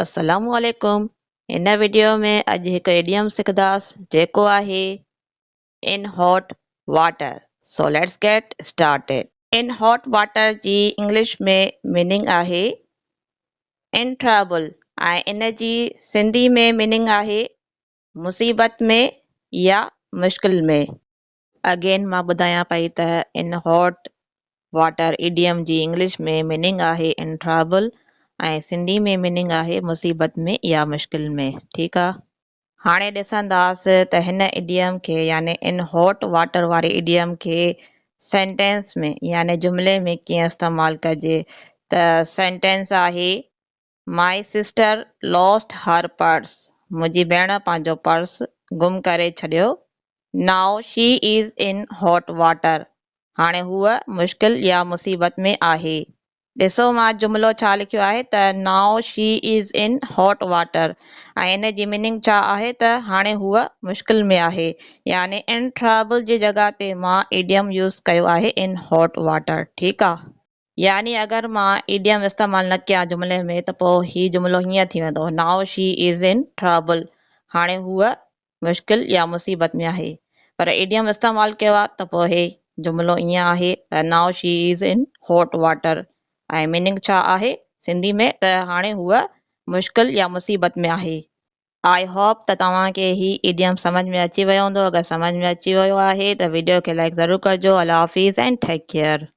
السلام عليڪم هن وڊيو ۾ اڄ هڪ ايڊيم سکنداس جيڪو آهي in hot water so let's get started. In hot water جي انگلش ۾ ميننگ آهي ان ٽربل ۽ ان جي سنڌي ۾ ميننگ آهي مصيبت ۾ يا مشڪل ۾. اگين مان ٻڌايان پئي ته ان هاٽ واٽر ايڊيم جي انگلش ۾ ميننگ آهي ان ٽربل ۽ سنڌي ۾ ميننگ آهي مصيبت ۾ يا مشڪل ۾ ٺيڪ آ. هاڻي ڏسنداس ته هن ايڊيم کي يعني ان هاٽ واٽر واري ايڊيم کي سينٽينس ۾ يعني جملي ۾ ڪيئن استعمال ڪجي ته سينٽينس آهي my sister lost her purse منهنجي ڀيڻ پنهنجو پرس گم ڪري ڇڏيو now she is in hot water هاڻي هوء مشڪل يا مصيبت ۾ آهي. ڏسو مان جملو ڇا لکيو آهي ته now she is in hot water ۽ ان جي ميننگ ڇا آهي ته هاڻي هوء مشڪل ۾ آهي يعني ان ٽربل جي جڳهه تي مان ايڊيم يوز ڪيو آهي ان هاٽ واٽر ٺيڪ آ. يعني اگر مان ايڊيم استعمال نه ڪيان جملي ۾ ته پوء هي جملو هيئن ٿي ويندو Now she is in trouble هاڻي هوء مشڪل يا مصيبت ۾ آهي. پر ايڊيم استعمال ڪيو آ ته پوء هي جملو ائين آهي ته Now she is in hot water ۽ meaning ڇا آهي سنڌي ۾ ته هاڻي هوء مشڪل يا مصيبت ۾ آهي. I hope ته توهان کي هي ايڊيم سمجهه ۾ اچي ويو هوندو اگر سمجهه ۾ اچي ويو آهي ته وڊيو کي لائيڪ ضرور ڪجو الله حافظ ۽ ٽيڪ ڪيئر.